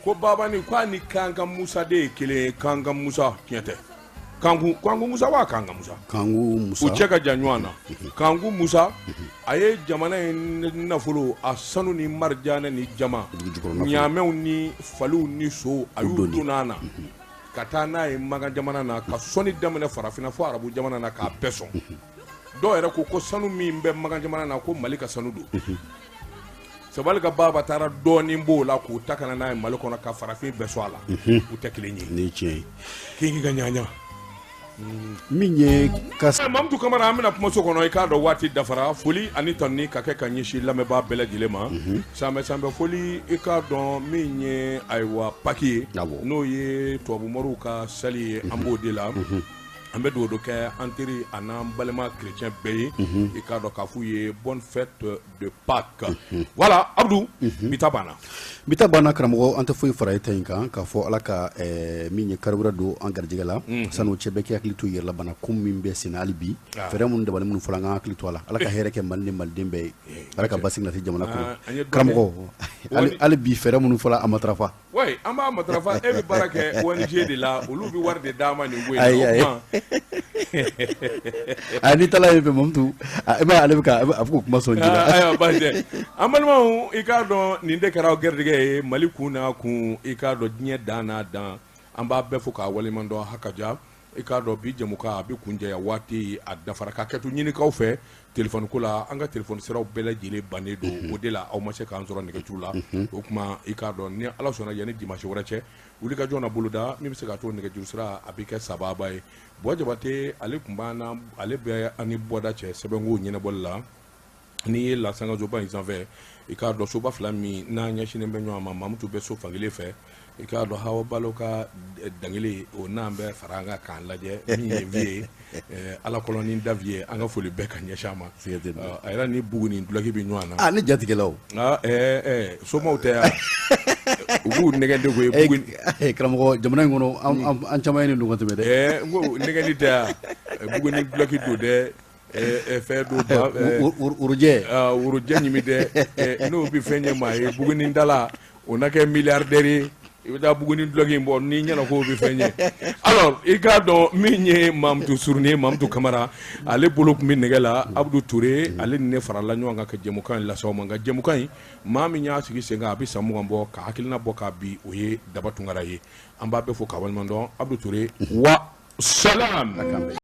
Ko babani ko a ni Kankan Musa de ye kelen ye. Kankan Musa, tiɲɛ tɛ? Kanku, Kanku Musa wa Kankan Musa? Kanku Musa. U cɛ ka jan ɲɔgɔn na. Kanku Musa, a ye jamana in nafolo, a sanu ni marijanɛ ni jama, ɲaamɛw ni faliw ni sow, a y'u don a na ka taa n'a ye Makan jamana na, ka sɔnni daminɛ farafinna fo arabu jamana na, k'a bɛɛ sɔn. Dɔw yɛrɛ ko sanu min bɛ Makan jamana na, ko Mali ka sanu don. Sabali ka baba taara dɔɔnin b'o la k'o ta ka na n'a ye Mali kɔnɔ, ka farafin bɛɛ sɔn a la. U tɛ kelen ye. Ni tiɲɛ ye. K'i ka ɲaɲa. Min ye ka Mamutu Kamara, an bɛna kumaso kɔnɔ. I k'a dɔn waati dafara. Foli ani tanuni ka kɛ ka ɲɛsin lamɛnbaa bɛɛ lajɛlen ma. Sanbɛ sanbɛ foli, i k'a dɔn min ye, ayiwa, Pâques ye, n'o ye tubabumoriw ka sali ye, an b'o de la. An bɛ dugawu kɛ an teri a n'an balima chrétien bɛɛ ye. I k'a dɔn k'a f'u ye bonne fête de Pâques. Voilà, Abdou, bi ta banna. Bi ta banna, karamɔgɔ. An tɛ foyi fara e ta in kan k'a fɔ Ala ka min ye kari wɛrɛ don an garijɛgɛ la. San'o cɛ, bɛɛ k'i hakili to i yɛrɛ la. Bana kun min bɛ sen hali bi, fɛɛrɛ minnu dabali minnu fɔra, an ka hakili to a la. Ala ka hɛrɛ kɛ Mali ni maliden bɛɛ ye. Ala ka basigi nati jamana kɔnɔ. Karamɔgɔ, hali bi fɛɛrɛ minnu fɔra, a matarafa. Oui, an b'a matarafa. E bɛ baara kɛ ONG de la, olu bɛ wari de d'a ma nin ko in na. Ayi, ayi, n'i taara yen fɛ, Mamutu, e m'a ye, ale bɛ ka a bɛ k'o kuma sɔn ji la. Ayiwa, baasi tɛ. An balimaw, i k'a dɔn nin de kɛra aw garijɛgɛ ye Mali kun n'a kun, i k'a dɔn diɲɛ dan n'a dan. An b'a bɛɛ fo k'a waleɲuman dɔn. Hakaja, i k'a dɔn bi jɛmukan a bɛ kuncɛ yan. Waati a dafara ka kɛ to ɲinikaw fɛ telefɔni ko la. An ka telefɔni siraw bɛɛ lajɛlen bannen don, o de la aw ma se k'an sɔrɔ nɛgɛjuru la. O tuma, i k'a dɔn ni Ala sɔnna, yanni dimanche wɛrɛ cɛ, wulikajɔ na boloda min bɛ se ka to nɛgɛjuru sira a bɛ kɛ sababa ye. Buwa Jabate, ale tun b'an na, ale bɛ an ni bɔda cɛ sɛbɛnko ɲɛnabɔli la. N'i ye lasangasoba in sanfɛ, i k'a dɔn soba fila min n'a ɲɛsinnen bɛ ɲɔgɔn ma, Mamutu bɛ so fankelen fɛ. I k'a dɔn Hawa Balo ka dangele, o n'an bɛ fara an kan k'an lajɛ min ye vie ye, Ala kɔlɔni da vie. An ka foli bɛɛ ka ɲɛsin a ma. A yɛrɛ ni bugu ni dulɔki bɛ ɲɔgɔn na. Ah, ne jatigɛla o. Somaw tɛ yan, u b'u nɛgɛn de koyi bugu. Karamɔgɔ, jamana in kɔnɔ, an caman ye nin don ka tɛmɛ dɛ. N ko nɛgɛnni tɛ yan, bugu ni dulɔki don dɛ. Fɛn don. Worojɛ. Worojɛ ɲimi dɛ, n'o bɛ fɛn ɲɛ maa ye buguni da la, o na kɛ milliardaire ye. I bɛ taa buguni dulɔki in bɔ n'i ɲɛna k'o bɛ fɛn ɲɛ. Alors, i k'a dɔn min ye Mamutu Surunin ye, Mamutu Kamara, ale bolo tun bɛ nɛgɛ la. Abudu Ture, ale ni ne farala ɲɔgɔn kan ka jɛmukan in lase aw ma. Nka jɛmukan in, maa min y'a sigi sen kan, a bɛ san 20 bɔ, ka hakilina bɔ k'a bi, o ye Daba Tunkara ye. An b'a bɛɛ fo k'a waleɲuman dɔn. Abudu Ture, wa salam.